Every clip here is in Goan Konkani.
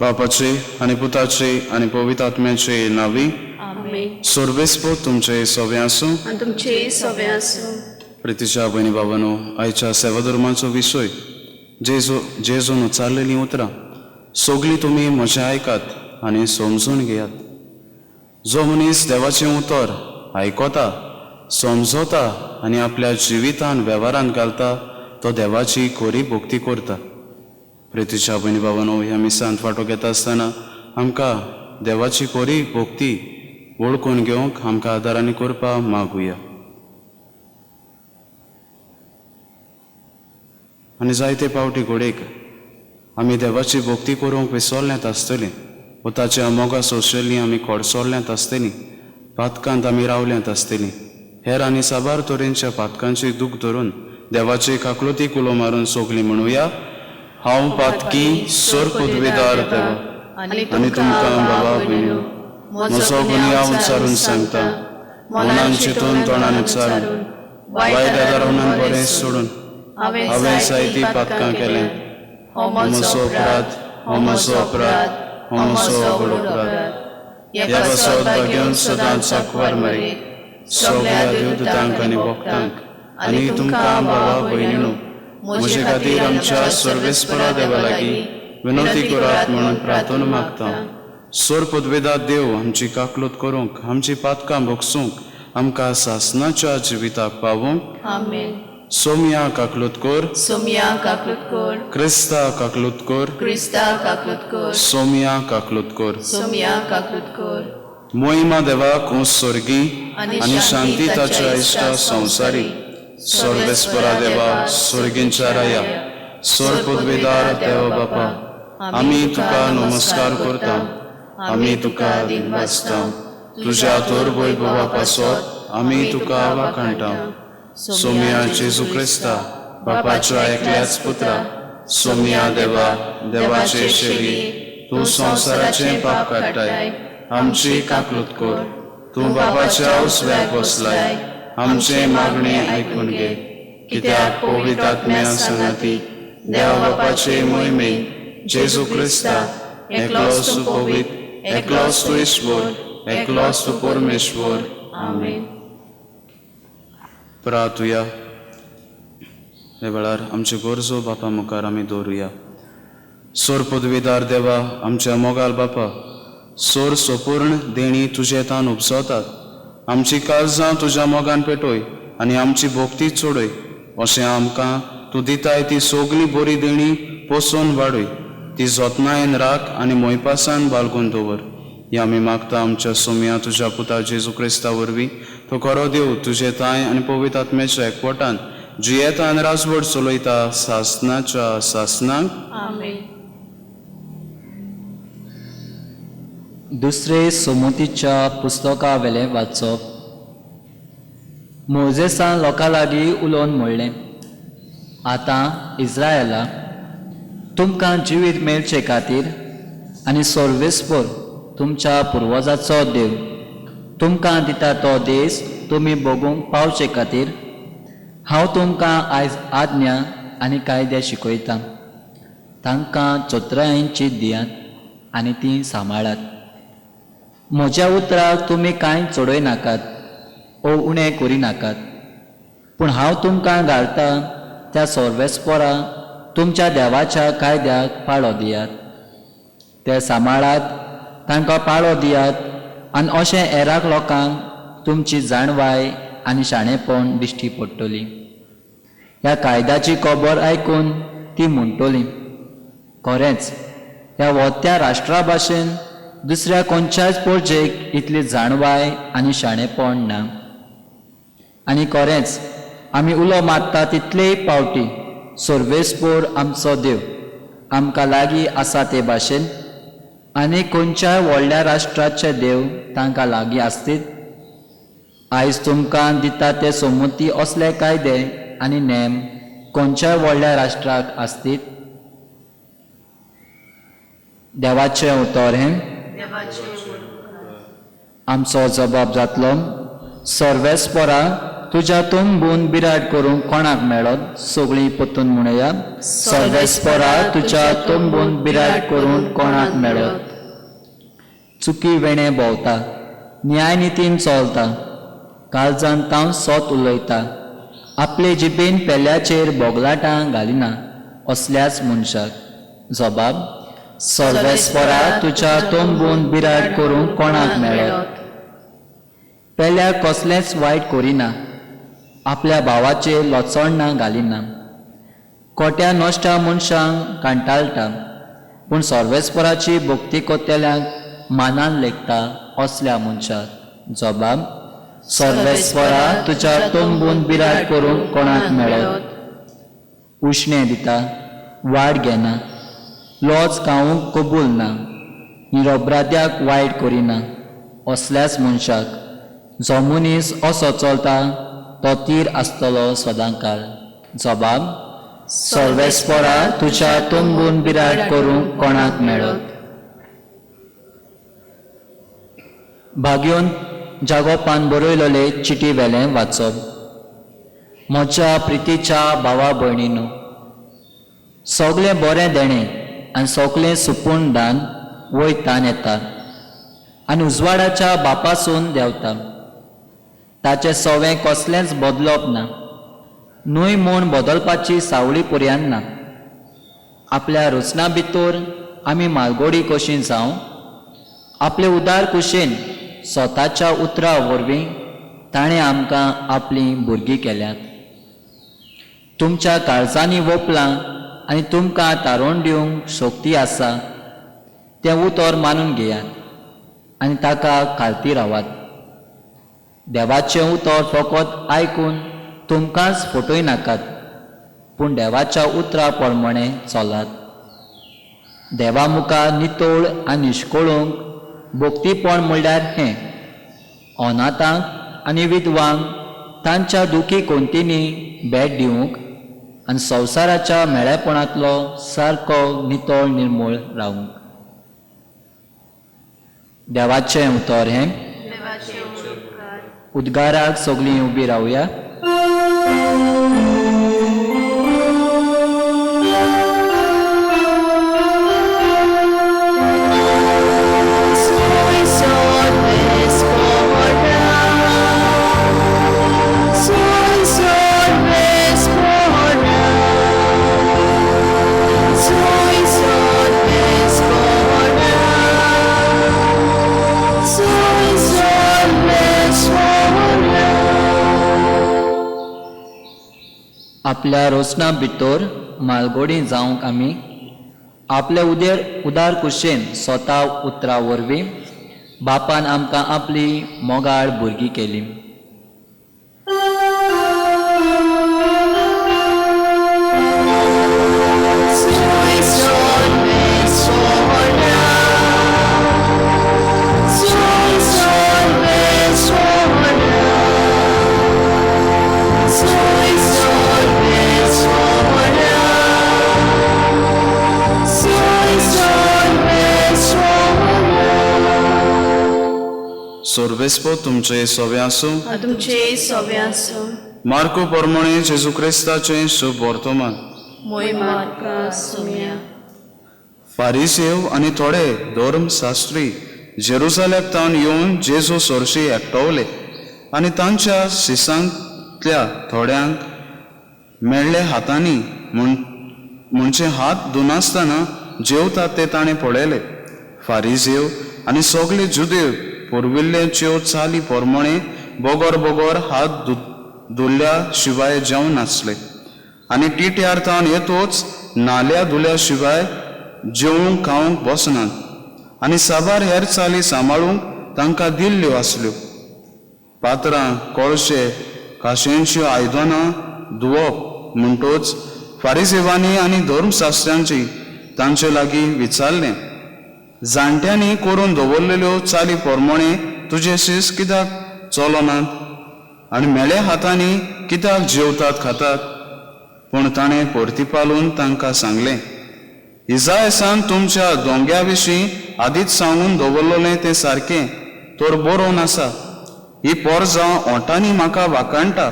बापाचे आनी पुताचे आनी पवित्र आत्म्याचे नांवी। आमेन। सोर्बेस्पो तुमचे सोबें आसूं आनी तुमचेय सोबें आसूं। प्रितीच्या भयणी बाबानो, आयच्या सेवाधर्माचो विशय जेजू जेजून उच्चारलेलीं उतरां सगळीं तुमी म्हजें आयकात आनी समजून घेयात। जो मनीस देवाचें उतर आयकता, समजता आनी आपल्या जिवितान वेव्हारांत घालता तो देवाची खरी भक्ती करता। प्रितीच्या भयणी बाबानो, ह्या मिसांत वांटो घेता आसतना आमकां देवाची खरी भक्ती वळखून घेवंक आमकां आदारांनी करपा मागुया। आनी जायते पावटी घडयेक आमी देवाची भक्ती करूंक विसरल्यांत आसतलीं वो ताच्या मोगा सोंशिल्लीं आमी खडसरल्यांत आसतलीं, पातकांत आमी रावल्यांत आसतलीं। हेर आनी साबार तरेंच्या पातकांची दूख धरून देवाचे काकलुतीक उलो मारून सगलीं म्हणुया, हांव पातकी सोर पदवेदार देवा आनी तुमकां बाबा भयणीनो म्हजो गुन्यांव उच्चारून सांगता, मनान चिंतून तोंडान उच्चारून वायट आदारान बरें सोडून हांवें जायतीं पातकां केल्यात। हो म्हजो अपराध, हो म्हजो अपराध, हो म्हजो व्हड अपराध। ह्या पासत भाग्यान सदांच साकवार मारी सगळ्या देवदूतांक आनी भक्तांक आनी तुमकां बाबा भयणीनो म्हजे खातीर आमच्या सर्वेस्परा देवा लागीं विनवती करात म्हणून प्रार्थना मागता। सोर पदवेदा देव आमची काकलूत करूंक, आमची पातकां भोगसूंक, आमकां सासनाच्या जिविताक पावूंक। आमेन। सोमया काकलूत कर, सोमया काकलूत कर, क्रिस्ता काकलूत कर, क्रिस्ता काकलूत कर, सोमया काकलूत कर, सोमया काकलूत कर। मोहिमा देवाक सोर्गी आनी शांती ताच्या इश्टा संवसारी। सर्वेस्परा देवा सोर्गींच्या राया सोर पदवेदार देवा बापा, आमी तुका नमस्कार करता, आमी तुका दिनवासता। तुज्या थोर वैभवा पासत आमी तुका वाखाणटा। सोमया जेजू क्रिस्ता बापाच्या एकल्याच पुत्रा, सोमया देवा देवाचे शेरी, तूं संवसाराचें पाप काडटाय, आमची काकलूत कर। तूं बापाच्या उजव्याक बसलाय, आमचें मागणें आयकून घे। कित्याक पवित्र आत्म्या सांगाती देवा बापाचे मोहिमे जेजू क्रिस्ता एकलोच तूं पवित्र, एकलोच तूं ईश्वर, एकलोच तूं परमेश्वर। आमेन। प्रार्थुया। ह्या वेळार आमच्यो गरजो बापा मुखार आमी दवरुया। सोर पदवीदार देवा आमच्या मोगाल बापा, सोर सोपूर्ण देणी तुजे तान उपजतात। आमची काळजां तुज्या मोगान पेटय आनी आमची भक्ती चडय, अशें आमकां तूं दिताय ती सगळी बरी देणी पोसून वाडय, ती जतनायेन राख आनी मोयपासान बालगून दवर। ही आमी मागता आमच्या सोमया तुज्या पुता जेजू क्रिस्ता वरवीं। तो खरो देव तुजे ताय आनी पवित्र आत्म्याच्या एकवटान जियेता आनी राजवट चलयता सासनाच्या सासनाक। आमेन। दुसरे सोमतीच्या पुस्तका वेलें वाचप। मोजेसान लोकां लागीं उलोवन म्हणलें, आतां इस्रायला तुमकां जिवीत मेळचे खातीर आनी सर्वेस्पर तुमच्या पुर्वजाचो देव तुमकां दिता तो देस तुमी भोगूंक पावचे खातीर हांव तुमकां आयज आज्ञा आनी कायदे शिकयतां। तांकां चतुरायेन चीत दियात आनी तीं सांबाळात। म्हज्या उतराक तुमी कांय चडय नाकात ओ उणें करी नाकात, पूण हांव तुमकां घालता त्या सर्वेस्परा तुमच्या देवाच्या कायद्याक पाळो दियात। ते सांबाळात, तांकां पाळो दियात आनी अशें हेराक लोकांक तुमची जाणवाय आनी शाणेपण दिश्टी पडटली। ह्या कायद्याची खबर आयकून ती म्हणटली, खरेंच ह्या वत्या राष्ट्रा भाशेन दुसऱ्या खंयच्याच परजेक इतली जाणवाय आनी शाणेपण ना। आनी खरेंच आमी उलो मारता तितलेय पावटी सर्वेस्पर आमचो देव आमकां लागीं आसा ते भाशेन आनी खंयच्याय व्हडल्या राष्ट्राचे देव तांकां लागीं आसतीत। आयज तुमकां दिता ते सोमती असले कायदे आनी नेम खंयच्याय व्हडल्या राष्ट्राक आसतीत। देवाचें उतर हें आमचो जबाब जातलो, सर्वेस्परा तुज्या तंबून बिराड करूंक कोणाक मेळत? सगळीं परतून म्हणया, सर्वेस्परा तुज्या तंबून बिराड करूंक कोणाक मेळत? चुकी वेणें भोंवता, न्यायनितीन चलता, काळजान तांव सोत उलयता, आपले जिबेन पेल्याचेर बोगलाटां घालिना असल्याच मनशाक. जबाब, सर्वेस्परा तुज्या तंबून बिराड करूंक कोणाक मेळत? पेल्याक कसलेंच वायट करिना, आपल्या भावाचेर लोचोडणां घालिना, खोट्या नश्ट्या मनशांक कांटाळटा, पूण सर्वेस्पराची भक्ती करतल्यांक मानान लेखता असल्या मनशाक. जबाब, सर्वेस्परा तुज्या तंबून बिराड करूंक कोणाक मेळत? उश्णें दिता, वाड घेना, लॉज खावंक कबूल ना, निरपराध्याक वायट करिना असल्याच मनशाक. जो मनीस असो चलता तो तीर आसतलो सदांकाळ. जबाब, सर्वेस्परा तुज्या तंबून बिराड करूंक कोणाक मेळत? भाग्योन जागोपान बरयलेले चिटी वेलें वाचप. म्हज्या प्रितीच्या भावा भयणीनो, सगळें बरें देणें आनी सगळें सुपूण दान वयतान येता आनी उजवाडाच्या बापासून देंवता. ताचें सवें कसलेंच बदलप ना, न्हय म्हूण बदलपाची सावळी पर्यान ना. आपल्या रचना भितर आमी मालगोडी कशी जावं, आपले उदार कुशेन स्वताच्या उतरा वरवीं ताणें आमकां आपलीं भुरगीं केल्यांत. तुमच्या काळजांनी वोपलां आनी तुमकां तारोण दिवंक शक्ती आसा तें उतर मानून घेयात आनी ताका खालती रावात. देवाचें उतर फकत आयकून तुमकांच फटय नाकात, पूण देवाच्या उतरा प्रमाणे चलात. देवा मुखार नितळ आनी निश्कळूंक भक्तीपण म्हणल्यार हें, अनाथांक आनी विधवांक तांच्या दुखी कोंतींनी भेट दिवंक आनी संवसाराच्या मेळेपणांतलो सारको नितळ निर्मूळ रावूंक. देवाचें उतर हें. उद्गाराक सगळीं उबी रावया. आपल्या रोसना भितर मालगोडी जावंक आमी आपले उदेर उदार कुशेन स्वता उतरा वरवीं बापान आमकां आपली मोगाळ भुरगीं केली. सोर्बेस्पो तुमचे सोवे आसूं, तुमचे सोवे आसूं. मार्को परमणे जेजू क्रिस्ताचें शुभ वर्तमान. फारिसेव आनी थोडे धर्मशास्त्री जेरुजालेक तावन येवन जेजू सोरशी एकटवले आनी तांच्या शिसांतल्या थोड्यांक मेळ्ळे हातांनी म्हणचे हात धुनासतना जेवतात ते ताणें पळयले. फारिजेव आनी सगळे जुदेव पुर्विल्ल्याच्यो चाली प्रमाणे बगर बगर हात धुल्ल्या शिवाय जेवनासले आनी टिट्यार तावन येतोच नाल्या धुल्या शिवाय जेवंक खावंक बसनात आनी साबार हेर चाली सांबाळूंक तांकां दिल्ल्यो आसल्यो. पात्रां, कळशे, काशेंच्यो आयदनां धुवप म्हणटोच फारिजेवांनी आनी धर्मशास्त्र्यांची तांचे लागीं विचारलें, जाणट्यांनी करून दवरलेल्यो चाली प्रमाणे तुजे शीस कित्याक चलनात आनी मेळे हातांनी कित्याक जेवतात खातात? पूण ताणें परतिपालून तांकां सांगलें, इजायसान तुमच्या दोंग्या विशीं आदींच सांगून दवरलेलें तें सारकें तर बरोवन आसा. ही पोरजां ओंठांनी म्हाका वाखाणटा,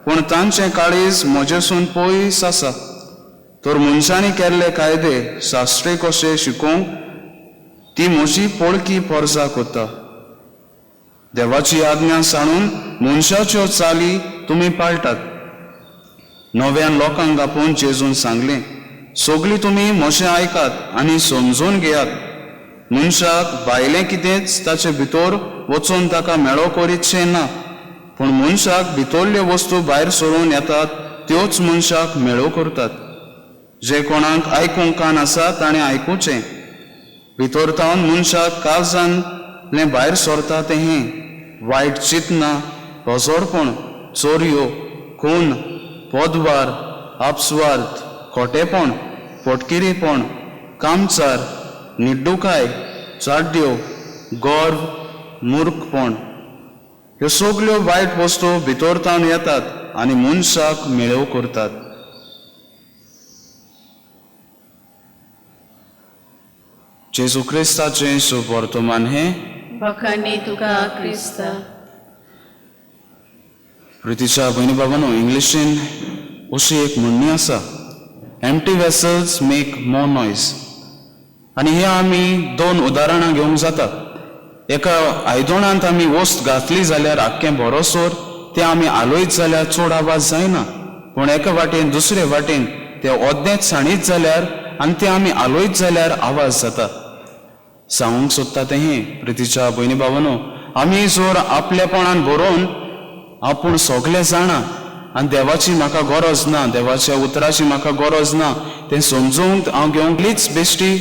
पूण तांचें काळीज म्हजेसून पयस आसा. तर मनशांनी केल्ले कायदे शास्त्रे कशे शिकोवंक ती म्हजी पोळकी परजा करता. देवाची आज्ञा सांडून मनशाच्यो चाली तुमी पाळटात. नव्यान लोकांक आपोवन जेजून सांगलें, सगळीं तुमी म्हजें आयकात आनी समजून घेयात. मनशाक भायलें कितेंच ताचे भितर वचून ताका मेळो करीतशें ना, पूण मनशाक भितरल्यो वस्तू भायर सरून येतात त्योच मनशाक मेळो करतात. जे कोणाक आयकूंक कान आसा ताणें आयकुचें. भितर तावन मनशाक काळजांतलें भायर सरता तें हें: वायट चिंतना, पजरपण, चोरयो, खून, पदवार, आपस्वार्थ, खोटेपण, फटकिरेपण, कामचार, निड्डुकाय, चाड्यो, गर्व, मूर्खपण. ह्यो सगल्यो वायट वस्तू भितर तावन येतात आनी मनशाक मेळोव करतात. जेजू क्रिस्ताचें शुभ वर्तमान हें. बखाणी तुका क्रिस्ता. प्रितीच्या भयणी बाबानो, इंग्लिशीन अशी एक म्हणणी आसा, empty vessels make more noise. आनी हे आमी दोन उदाहरणां घेवंक जाता. एका आयदोणांत आमी वस्त घातली जाल्यार आख्खें बरोसर तें आमी आलोयत जाल्यार चड आवाज जायना, पूण एका वाटेन दुसरे वाटेन तें ओद्देंच सांडीत जाल्यार आनी तें आमी आलोयत जाल्यार आवाज जाता. सांगूंक सोदता तें हें, प्रितीच्या भयणी बाबानो, आमी जर आपलेपणान बरोवन आपूण सगळें जाणा आनी देवाची म्हाका गरज ना, देवाच्या उतराची म्हाका गरज ना, तें समजूंक हांव घेवंकलीच बेश्टी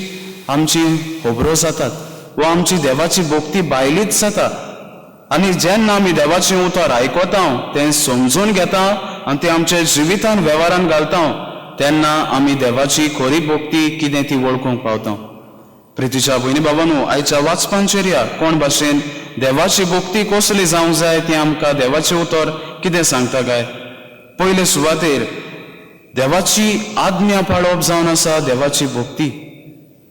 आमची खबरो जातात वा आमची देवाची भक्ती भायलीच जाता. आनी जेन्ना आमी देवाचें उतर आयकता, तें समजून घेता आनी तें आमच्या जिवितान वेव्हारान घालता, तेन्ना आमी देवाची खरी भक्ती कितें ती वळखूंक पावता. प्रितीच्या भयणी बाबानू, आयच्या वाचपांचेर या कोण भाशेन देवाची भक्ती कसली जावंक जाय ती आमकां देवाचें उतर कितें सांगता काय? पयले सुवातेर देवाची आज्ञा पाळप जावन आसा देवाची भक्ती.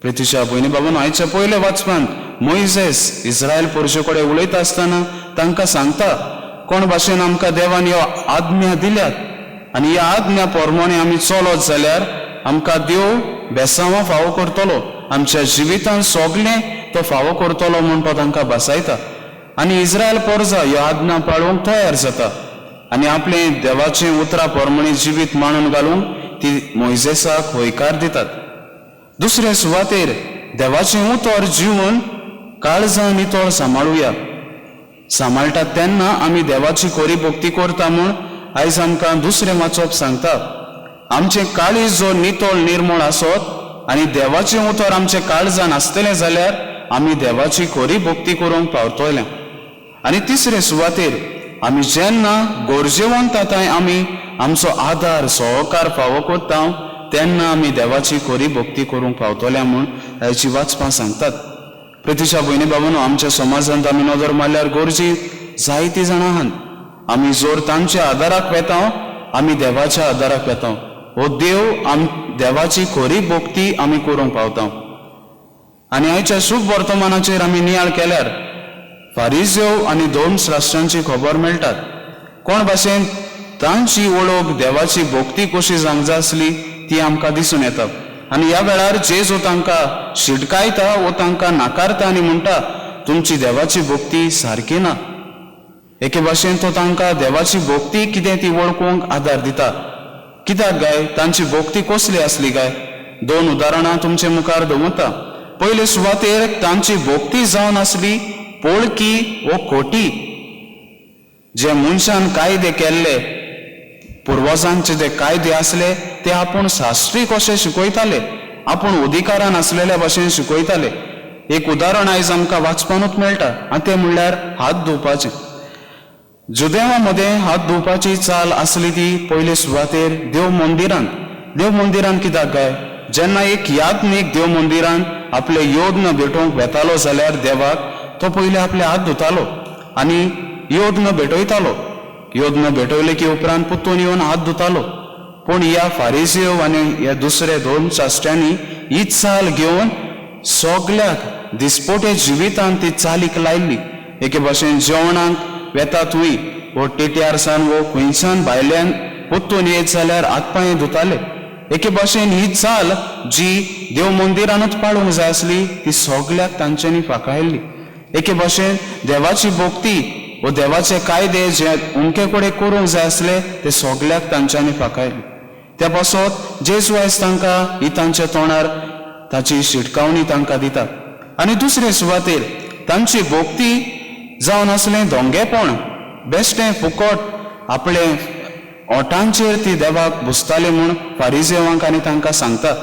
प्रितीच्या भयणी बाबानू, आयच्या पयल्या वाचपांत मोयजेस इस्रायल पुरुशे कडेन उलयता आसतना तांकां सांगता कोण भाशेन आमकां देवान ह्यो आज्ञा दिल्यात आनी ह्या आज्ञा प्रमाणे आमी चलत जाल्यार आमकां देव बेसांवां फावो करतलो, आमच्या जिवितांत सगळें तो फावो करतलो म्हूण तो तांकां भासायता. आनी इस्रायल पोरजा ह्यो आज्ञा पाळूंक तयार जाता आनी आपलें देवाचें उतरां प्रमाणे जिवीत मांडून घालूंक ती मोयजेसाक हयकार दितात. दुसरे सुवातेर देवाचें उतर जिवन काळजां नितळ सांबाळुया. सांबाळटात तेन्ना आमी देवाची खरी भक्ती करता म्हूण आयज आमकां दुसरें वाचप सांगता. आमचें काळीज जो नितळ निर्मळ आसत आनी देवाचें उतर आमचें काळजान आसतलें जाल्यार आमी देवाची खरी भक्ती करूंक पावतले. आनी तिसरे सुवातेर आमी जेन्ना गरजेवंत तांय आमी आमचो आदार सहकार फावो करता तेन्ना आमी देवाची खरी भक्ती करूंक पावतले म्हूण आयची वाचपां सांगतात. प्रितीच्या भयणी बाबानो, आमच्या समाजांत आमी नदर मारल्यार गरजी जायतीं जाणां आहात. आमी जर तांच्या आदाराक वेता आमी देवाच्या आदाराक वेता, हो देव आम देवाची खरी भक्ती आमी करूंक पावता. आनी आयच्या शुभ वर्तमानाचेर आमी नियाळ केल्यार फारिज्यो आनी धर्मशास्त्रांची खबर मेळटात. कोण भाशेन तांची वळख देवाची भक्ती कशी जावंक जाय आसली ती आमकां दिसून येता. आनी ह्या वेळार जेजू तांकां शिटकायता वो तांकां नाकारता आनी म्हणटा तुमची देवाची भक्ती सारकी ना. एके भाशेन तो तांकां देवाची भक्ती कितें ती वळखूंक आदार दिता. कित्याक काय तांची भक्ती कसली आसली काय? दोन उदाहरणां तुमचे मुखार दवरता. पयले सुवातेर तांची भक्ती जावन आसली पोळकी वो खोटी. जे मनशान कायदे केल्ले, पुर्वजांचे जे कायदे आसले ते आपूण शास्त्री कशे शिकयताले, आपूण अधिकारान आसलेल्या भाशेन शिकयताले. एक उदाहरण आयज आमकां वाचपानूच मेळटा आनी तें म्हणल्यार हात धुवपाचें. जुदेवा मदें हात धुवपाची चाल आसली ती पयले सुवातेर देव मंदिरांत. देव मंदिरांत कित्याक काय? जेन्ना एक याज्ञीक देव मंदिरांत आपले योद्न भेटोवंक वेतालो जाल्यार देवाक तो पयले आपले हात धुतालो आनी योद्न भेटयतालो. योद्न भेटयले की उपरांत पुतून येवन हात धुतालो. पूण ह्या फारिजियो आनी ह्या दुसरे धर्मशास्त्र्यांनी ही चाल घेवन सगल्याक दिसपोटे जिवितांत ती चालीक लायल्ली. एके भाशेन जेवणाक वेता थंय वो टिट्यार सान वो खंयच्यान भायल्यान परतून येत जाल्यार हात पांय धुताले. एके भाशेन ही चाल जी देव मंदिरानूच पाळूंक जाय आसली ती सगल्याक तांच्यांनी फाकायल्ली. एके भाशेन देवाची भक्ती वो देवाचे कायदे जे अमके कडेन करूंक जाय आसले ते सगल्याक तांच्यांनी फाकायले. त्या पासत जेजू आयज तांकां ही तांच्या तोंडार ताची शिटकावणी तांकां दिता. आनी दुसरे सुवातेर तांची भक्ती जावन आसलें दोंगेपण, बेश्टें फुकट आपले ओठांचेर ती देवाक भुजताली म्हूण फारिजेवांक आनी तांकां सांगता.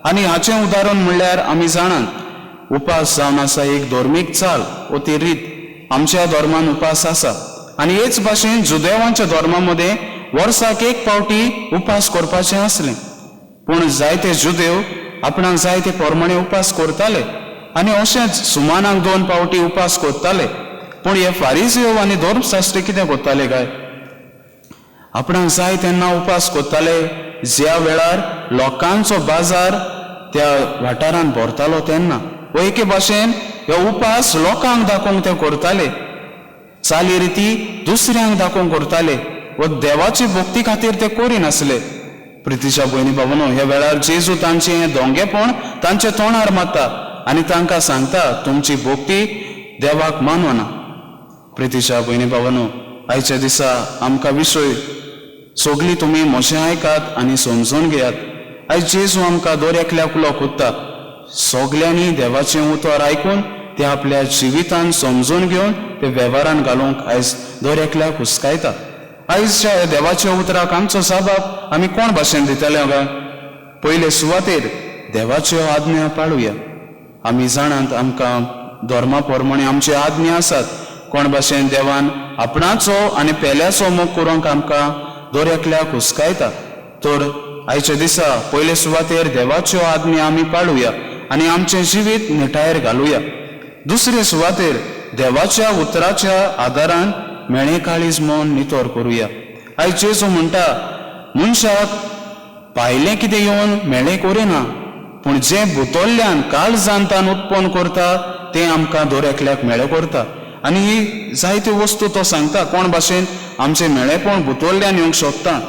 आनी हाचें उदाहरण म्हणल्यार आमी जाणात उपास जावन आसा एक धर्मीक चाल वो ती रीत. आमच्या धर्मान उपास आसा आनी हेच भाशेन जुदेवांच्या धर्मा मदें वर्साक एक फावटी उपास करपाचें आसलें. पूण जायते जुदेव आपणाक जाय ते प्रमाणे उपास करताले आनी अशेंच सुमानाक 2 फावटी उपास करताले. पूण हे फारिजेव आनी धर्मशास्त्री कितें करताले काय, आपणाक जाय तेन्ना उपास करताले. ज्या वेळार लोकांचो बाजार त्या वाठारांत भरतालो तेन्ना वो एके भाशेन हे उपास लोकांक दाखोवंक ते करताले, चाली रिती दुसऱ्यांक दाखोवंक करताले वो देवाची भक्ती खातीर ते करिनासले. प्रितीच्या भयणी बाबानो, ह्या वेळार जेजू तांचें हें दोंगेपण तांच्या तोंडार मारता आनी तांकां सांगता तुमची भक्ती देवाक मानवना. प्रितीच्या भयणी बाबानो, आयच्या दिसा आमकां विशय सगळीं तुमी म्हजें आयकात आनी समजून घेयात. आयज जेजू आमकां दर एकल्याक उलो कोत्ता, सगल्यांनी देवाचें उतर आयकून ते आपल्या जिवितान समजून घेवन ते वेव्हारान घालूंक आयज दर एकल्याक हुस्कायता. आयजच्या देवाच्या उतराक आमचो साबाब आमी कोण भाशेन दितले काय? पयले सुवातेर देवाच्यो आज्ञा पाळुया. आमी जाणात आमकां धर्मा प्रमाणे आमच्यो आज्ञा आसात. कोण भाशेन देवान आपणाचो आनी पेल्याचो मोग करूंक आमकां दर एकल्याक हुस्कायता. तर आयच्या दिसा पयले सुवातेर देवाच्यो आज्ञा आमी पाळुया आनी आमचें जिवीत निटायेर घालुया. दुसरे सुवातेर देवाच्या उतराच्या आदारान मेळें काळीज मन नितळ करुया. आयज जेजू म्हणटा मनशाक भायलें कितें येवन मेळें करिना, पूण जें भुतोल्ल्यान काळजांतान उत्पन्न करता तें आमकां दर एकल्याक मेळें करता. आनी ही जायत्यो वस्तू तो सांगता कोण भाशेन आमचें मेळेपण भुतोल्ल्यान येवंक शकता.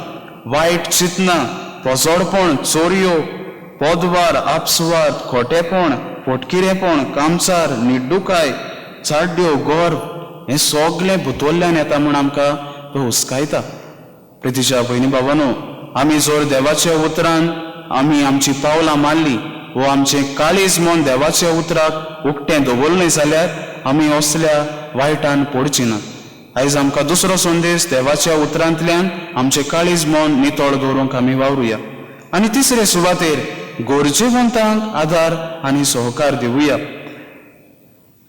वायट चिंतनां, पोजोडपण, चोरयो, पदवार, आपसुवाद, खोटेपण, पोटकिरेपण, कामचार, निड्डुकाय, चाड्यो, गर्व हें सगळें भुतोल्ल्यान येता म्हूण आमकां तो हुस्कायता. प्रितीच्या भयणी बाबानो, आमी जर देवाच्या उतरान आमी आमची पावलां मारली वो आमचें काळीज मन देवाच्या उतराक उक्तें दवरलें जाल्यार आमी असल्या वायटान पडची ना. आयज आमकां दुसरो संदेश देवाच्या उतरांतल्यान आमचें काळीज मन नितळ दवरूंक आमी वावरुया. आनी तिसरे सुवातेर गरजेवंतांक आदार आनी सहकार दिवया.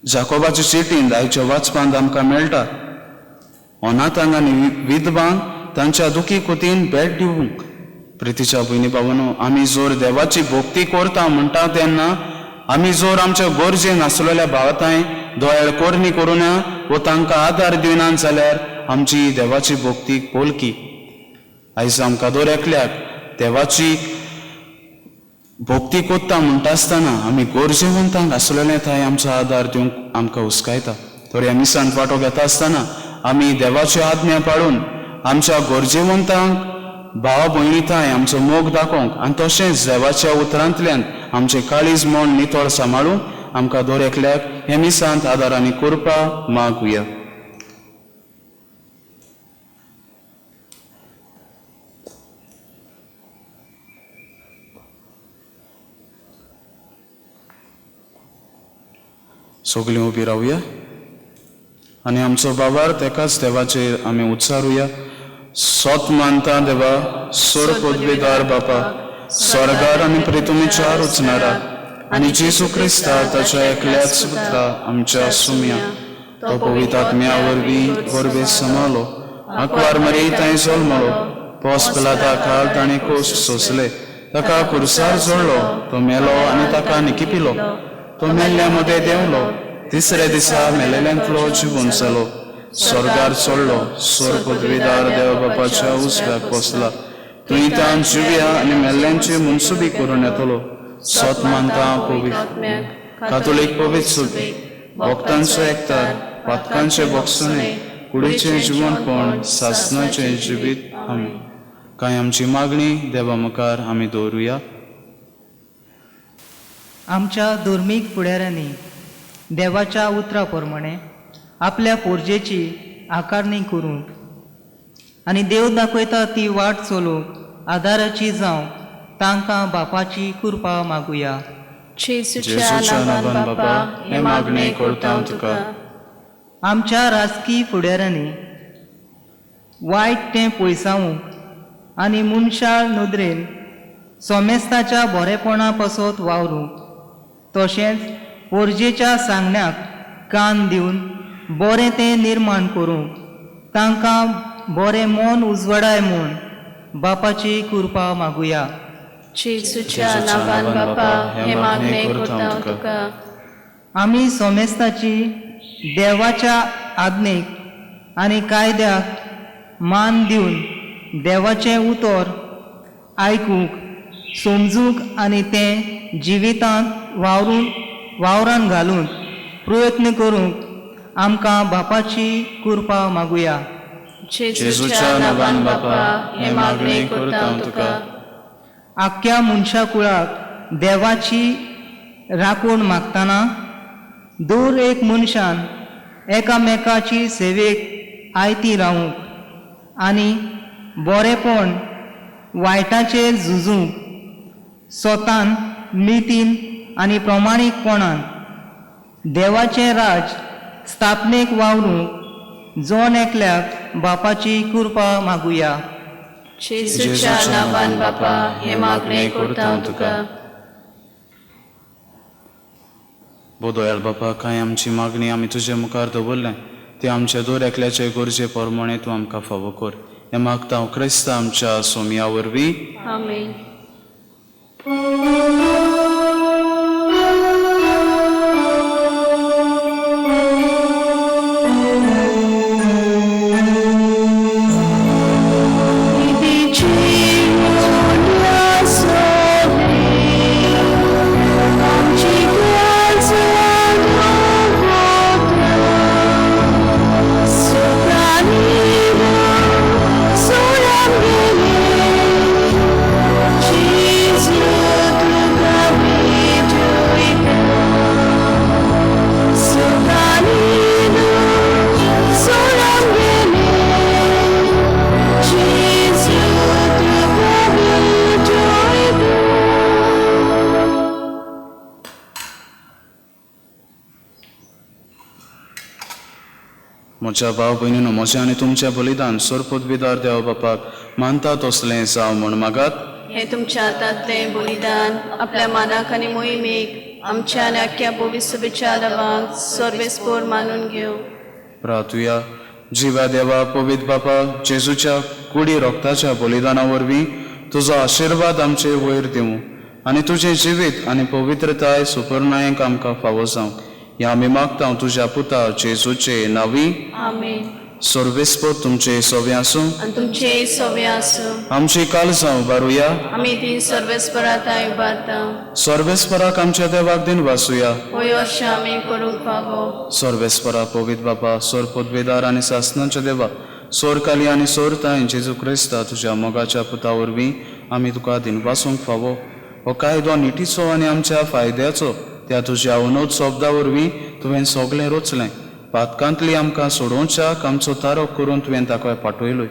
जाकोबाचे चिटींत आयच्या वाचपांत आमकां मेळटा अनाथांक आनी विधवांक तांच्या दुखी कुतीन भेट दिवंक. प्रितीच्या भयणी बाबानो, आमी जर देवाची भक्ती करता म्हणटा तेन्ना आमी जर आमच्या गरजे नासलेल्या भावातांय दोयाळ कोरणी करुना वो तांकां आदार दिवना जाल्यार आमची देवाची भक्ती पोलकी. आयज आमकां दर एकल्याक देवाची भक्ती कोत्ता म्हणटा आसतना आमी गरजेवंतांक आसलेले थंय आमचो आदार दिवंक आमकां हुस्कायता. तर ह्या मिसांत वांटो घेता आसतना आमी देवाच्यो आज्ञा पाळून आमच्या गरजेवंतांक भाव भयणी थंय आमचो मोग दाखोवंक आनी तशेंच देवाच्या उतरांतल्यान आमचें काळीज मन नितळ सांबाळूंक आमकां दर एकल्याक ह्या मिसांत आदार आनी कृपा मागुया. सगळीं उबी रावया आनी आमचो बाबार तेकाच देवाचेर आमी उच्चारुया. सोत मानता देवा, सोर पदवीदार बापा, स्वर्गार आनी प्रितुमीच्या रुचणारा आनी जेजू क्रिस्ता ताच्या एकल्याच पुत्रा आमच्या सुम्या, तो पवित्र आत्म्या वरवीं गोरवे समालो, आंकवार मरी थंय जल्मलो, पोस पिलाता खाल ताणें कोश्ट सोंसले, ताका खुर्सार जोडलो, तो मेलो आनी ताका निकिपिलो, तो मेल्ल्या मदें देंवलो, तिसऱ्या दिसा मेलेल्यांतलो जिवून जालो, स्वर्गार चडलो, स्वर पदवीदार देव बापाच्या उजव्याक बसला, थंय तान जिव्या आनी मेल्ल्यांची मनसुबी करून येतलो. सोत मानता पवित्र कातोलीक पवित्र सुबी, भक्तांचो एकतार, पातकांचे बोगसुणे, कुडीचें जिवनपण सासणाचें जिवीत. आमी कांय आमची मागणी देवा मुखार आमी दवरुया. आमच्या धर्मीक फुडाऱ्यांनी देवाच्या उतरा प्रमाणे आपल्या पोरजेची आकारणी करूंक आनी देव दाखयता ती वाट चलोवंक आदाराची जावंक तांकां बापाची कृपा मागुया. जेजूच्या नांवान बापा हें मागणें करता तुका. आमच्या राजकी फुडाऱ्यांनी वायट तें पयसावंक आनी मनशाळ नदरेन सोमेस्ताच्या बरेपणा पासत वावरूंक तशेंच पोरजेच्या सांगण्याक कान दिवन बरें तें निर्माण करूंक तांकां बरें मन उजवाडाय म्हूण बापाची कृपा मागुया. जेजूच्या नांवान बापा हें मागणें करता तुका. आमी सोमेस्ताची देवाच्या आज्ञेक आनी कायद्याक मान दिवन देवाचें उतर आयकूंक समजूंक आनी तें जिवितांत वावरून वावरान घालून प्रयत्न करूंक आमकां बापाची कृपा मागुया. जेजूच्या नांवान बापा हें मागणें करता तुका. आख्ख्या मनशा कुळाक देवाची राखण मागतना दर एक मनशान एकामेकाची सेवेक आयती रावूंक आनी बरेपण वायटाचेर झुजूंक स्वतान नितीन आनी प्रमाणीकपणान देवाचें राज स्थापनेक वावरूंक जण एकल्याक बापाची कृपा मागुया. जेजूच्या नांवान बापा हें मागणें करता तुका. बोदोयाल बापा, कांय आमची मागणी आमी तुजे मुखार दवरलें ती आमच्या दर एकल्याचे गरजे प्रमाणे तूं आमकां फावो कर. हें मागता हांव क्रिस्ता आमच्या सोमया वरवीं. आमेन. म्हज्या भाव भयणीनो, म्हजें आनी तुमचें बलिदान सोरपदवीदार देव बापाक मानता तसलें जावं म्हूण मागात. हें तुमच्या हातांतलें बलिदान आपल्या मानाक आनी मोहिमेक आमच्या आनी आख्ख्या भविश्यच्या देवांक सर्वेस्पोर मानून घेवं. प्रार्थुया. जिव्या देवा पवित्र बापा, जेजूच्या कुडी रोगताच्या बलिदाना वरवीं तुजो आशिर्वाद आमचे वयर दिवं आनी तुजें जिवीत आनी पवित्रताय सुपर्णायक आमकां फावो जावं. ह्या आमी मागता तुज्या पुता जेजूचे नांवी. आमेन. सर्वेस्पोर तुमचे सोवे आसूं आनी तुमचेय सोवे आसूं. आमची काळजां उबारुया. आमी ती सर्वेस्परा तांय उबारता. सर्वेस्पराक आमच्या देवाक दिन वासुया. होय अशें आमी करूंक फावो. सर्वेस्परा पवित्र बापा, सोर पदवेदार आनी सासणाच्या देवा, सोर काली आनी सोर तांय जेजू क्रिस्ता तुज्या मोगाच्या पुता वरवीं आमी तुका दिनवासूंक फावो. हो कायदो नितीचो आनी आमच्या फायद्याचो त्या तुज्या अनोद शब्दा वरवीं तुवें सगळें रचलें. पातकांतली आमकां सोडोवच्याक आमचो तारक करून तुवें ताका पाठयलोय.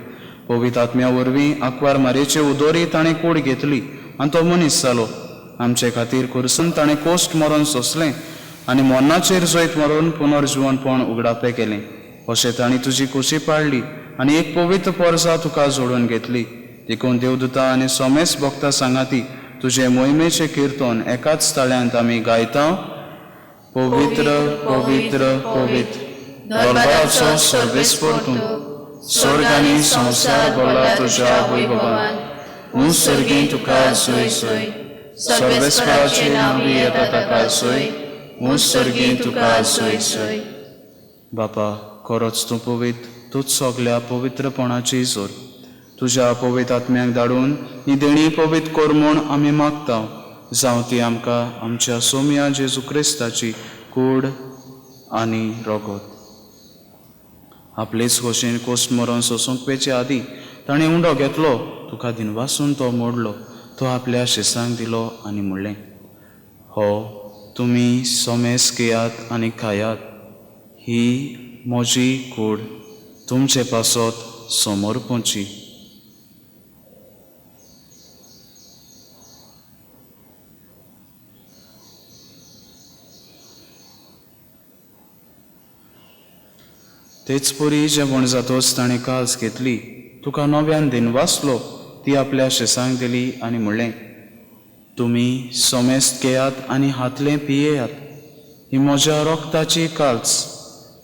पवित्र आत्म्या वरवीं आंकवार मारयेचे उदोरी ताणें कूड घेतली आनी तो मनीस जालो. आमचे खातीर खुर्सान ताणें कोश्ट मरण सोंसलें आनी मरणाचेर जैत मरून पुनर्जिवनपण उगडापें केलें. अशें तांणी तुजी खोशी पाळ्ळी आनी एक पवित्र पोरसा तुका जोडून घेतली. देखून देवदूता आनी सोमेस भक्ता सांगाती तुजे मोहिमेचें किर्तन एकाच ताळ्यांत आमी गायता. पवित्र पवित्र पवित्र दरबाराचो सर्वेस्पोर तूं, स्वर्ग आनी संवसार भरला तुज्या वैभवान. ऊंच सर्गीं तुका सोय सोय, सर्वेस्पराचे नांवी येता ताका सोय, ऊंच सर्गीं तुका सोय सोय. बापा, खरोच तूं पवित्र, तूंच सगल्या पवित्रपणाची जोर. तुज्या पवित्र आत्म्याक धाडून ही देणी पवित्र कर म्हूण आमी मागता. जावं ती आमकां आमच्या सोमया जेजू क्रिस्ताची कूड आनी रगत. आपलेच खोशेन कोस्ट मरण सोसूंक वेचे आदीं ताणें उंडो घेतलो, तुका दिनवासून तो मोडलो, तो आपल्या शिसांक दिलो आनी म्हणलें, हो तुमी सोमेस घेयात आनी खायात, ही म्हजी कूड तुमचे पासत समर्पची. तेच परी जेवण जातोच ताणें काज घेतली, तुका नव्यान दिनवासलो, ती आपल्या शेसांक दिली आनी म्हणलें, तुमी सोमेस्त घेयात आनी हातलें पियेयात, ही म्हज्या रोगताची काल्स,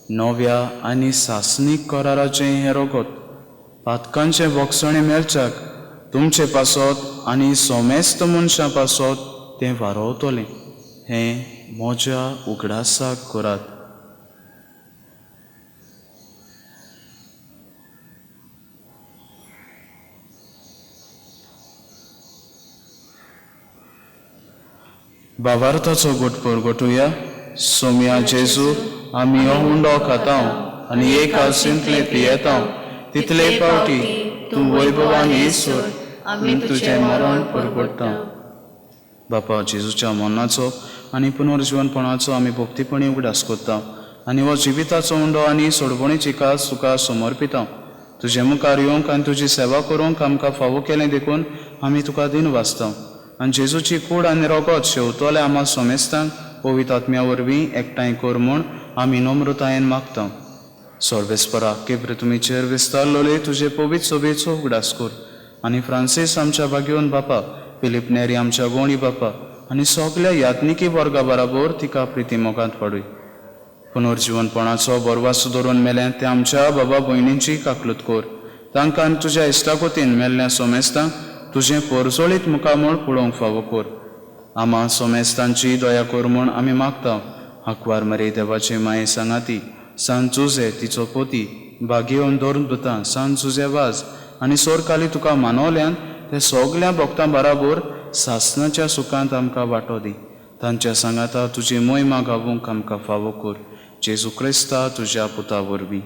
नव्या आनी सासणीक कराराचें हें रगत, पातकांचें भोगसणें मेळच्याक तुमचे पासत आनी सोमेस्त मनशां पासत तें वारोवतलें, हें म्हज्या उगडासाक करात. बाबार्थाचो गोटपोर गोटुया. सोम्या जेजू, आमी हो उंडो खाता आनी एक आलसींतले पियेता, तितले फावटी तूं वैभवान येसर आमी तुजें मरण परगडटा. बापा, जेजूच्या मरणाचो आनी पुनर्जिवनपणाचो आमी भक्तीपणी उगडास करता आनी हो जिविताचो उंडो आनी सोडवणेची कास तुका समर्पिता. तुजे मुखार येवंक आनी तुजी सेवा करूंक आमकां फावो केलें देखून आमी तुका दिन वाचता आनी जेजूची कूड आनी रगत शेवतले आमा सोमेस्तांक पवित्र आत्म्या वरवीं एकठांय कर म्हूण आमी नम्रतायेन मागता. सर्वेस्परा केब्र तुमीचेर विस्तारलोले तुजे पवित्र सोबेचो उगडास कर आनी फ्रांसीस आमच्या भाग्योन बापा, फिलीप नेरी आमच्या गोणी बापा आनी सगल्या याज्ञिकी वर्गा बराबर तिका प्रिती मोगांत पाडूय. पुनर्जिवनपणाचो बरवासो धरून मेल्या त्या आमच्या बाबा भयणींची काकलूत कर, तांकां आनी तुज्या इश्टागतीन मेल्ल्या सोमेस्तांक तुजें पोरजोळीत मुखामळ पळोवंक फावो कर. आमा सोमेस्तांची दया कर म्हूण आमी मागता. आंकवार मरे देवाचे माये सांगाती सान जुजे तिचो पोती भागेवन धरून दुतां सान जुजे वाज आनी सोरकाली तुका मानवल्यान ते सगल्या भक्तां बराबर सासनाच्या सुखांत आमकां वांटो दी. तांच्या सांगाता तुजी मोहिमा गावूंक आमकां फावो कर. जेजू क्रिस्ता तुज्या पुता वरवीं.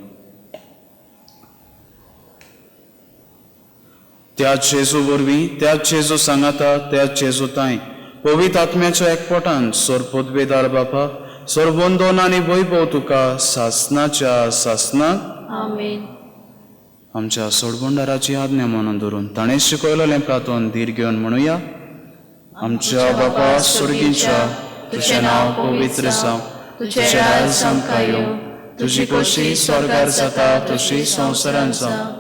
त्याच जेजू वरवीं, त्याच जेजू सांगाता, त्याच जेजू तांय पवित्र आत्म्याच्या एकपोटान सोर पदवेदार बापा, सोर वंदन आनी वैभव तुका सासनाच्या सासना. आमेन. आमच्या सोडबंडाराची आज्ञा म्हणून धरून ताणें शिकयलेलें प्रार्थन धीर घेवन म्हणुया. आमच्या बापा स्वर्गीच्या, तुजें नांव पवित्र जावं, तुजें राज आमकां येवं, तुजी खोशी स्वर्गार जाता तशी संवसारांत जावं.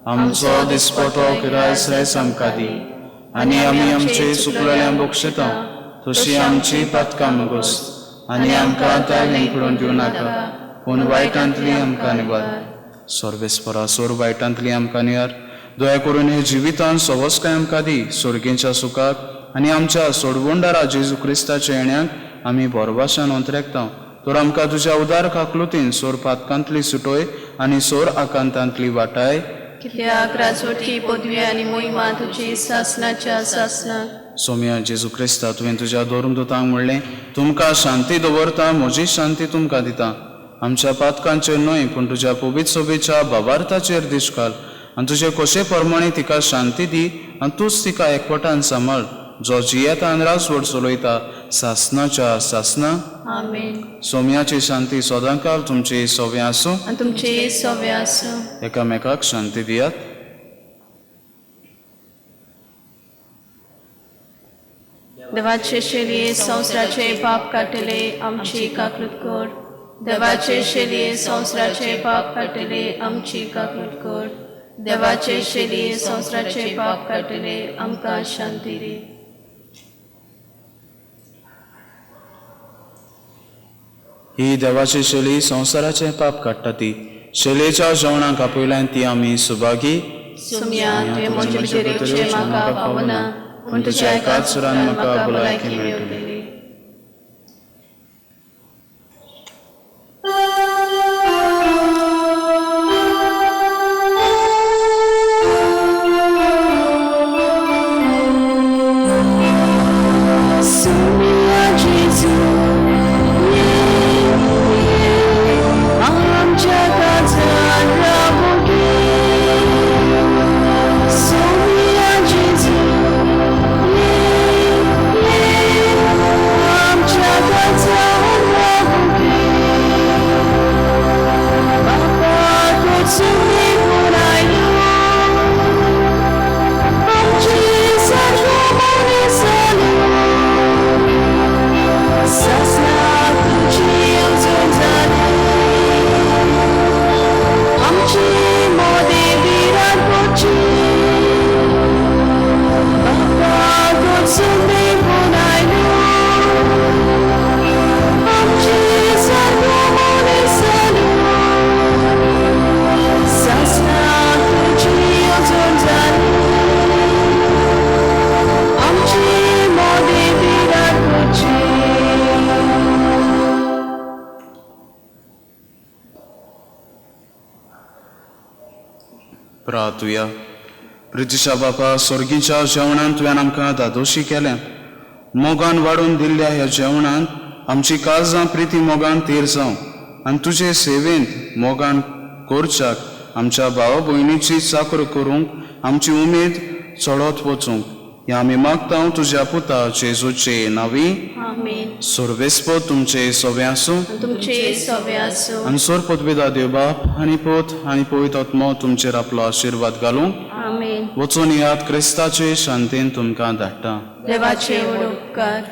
आमचो दिसपटो किरायस आयज आमकां दी आनी आमी आमचे चुकलेल्या बक्षता तशी आमची पातकां मुगोस आनी आमकां ताळें पडून दिवं नाका, पूण वायटांतली आमकां निवार. सर्वेस्परा सोर वायटांतली आमकां निवार. दया करून हे जिवितान सवस्काय आमकां दी, सोर्गेच्या सुखाक आनी आमच्या सोडवणदारा जेजू क्रिस्ताच्या येण्याक आमी भरवाशान अंतरेकता. तर आमकां तुज्या उदार काकलुतीन सोर पातकांतली सुटोय आनी सोर आकांतांतली वाटाय. कित्याक राजवटी पदवी आनी मोहिमा तुजी सासनाच्या सासना. सोम्या जेजू क्रिस्ता, तुवें तुज्या धर्मदूतांक म्हणलें, तुमकां शांती दवरता, म्हजी शांती तुमकां दिता. आमच्या पातकांचेर न्हय पूण तुज्या पवित्र सोबेच्या भावार्थाचेर दिश्ट घाल आनी तुजे खोशे प्रमाणे तिका शांती दी आनी तूंच तिका एकवटान सांबाळ, जो जियेता आनी राजवट चलयता सासनाच्या सासना. आमेन. सोम्याची शांती सदांकाल तुमची सोवे आसूं आनी तुमची सोवे आसूं. एकामेकाक शांती दियात. देवाचे शेलये संवसाराचे पाप काडटले आमची काकूत कर. देवाचे शेलये संवसाराचे पाप काडटले आमची काकूत कर. देवाचे शेलये संवसाराचे पाप काडटले आमकां शांती दी. ही देवाची शेली संवसाराचें पाप काडटा ती शेलेच्या जेवणाक आपयल्यान ती आमी सुभागी. सुम्या, तुवें म्हजे भितर येवचें म्हाका फावना, पूण तुज्या एकाच सुरान म्हाका भलायकी मेळटली. सुम्या जेजू, ये आमच्या काळजांत प्रातुया. प्रितीच्या बापा, सोर्गीच्या जेवणान तुवें आमकां धादोशी केलें. मोगान वाडून दिल्ल्या ह्या जेवणान आमची काळजां प्रिती मोगान their जावं आनी तुजे सेवेंत मोगान करच्याक आमच्या भावा भयणीची चाकर करूंक आमची उमेद चडत वचूंक, हें आमी मागता तुज्या पुता जेजूचे नांवी. आमेन. सर्वेस्पद तुमचे सवे आसूं. आनी तुमचे सवे आसूं. आनी सोर पदवेदा देव बाप आनी पूत आनी पवित्र आत्मो तुमचेर आपलो आशिर्वाद घालूंक. आमेन. वचून याद, क्रिस्ताचे शांतीन तुमकां धाडटा. देवाचे व्हड उपकार.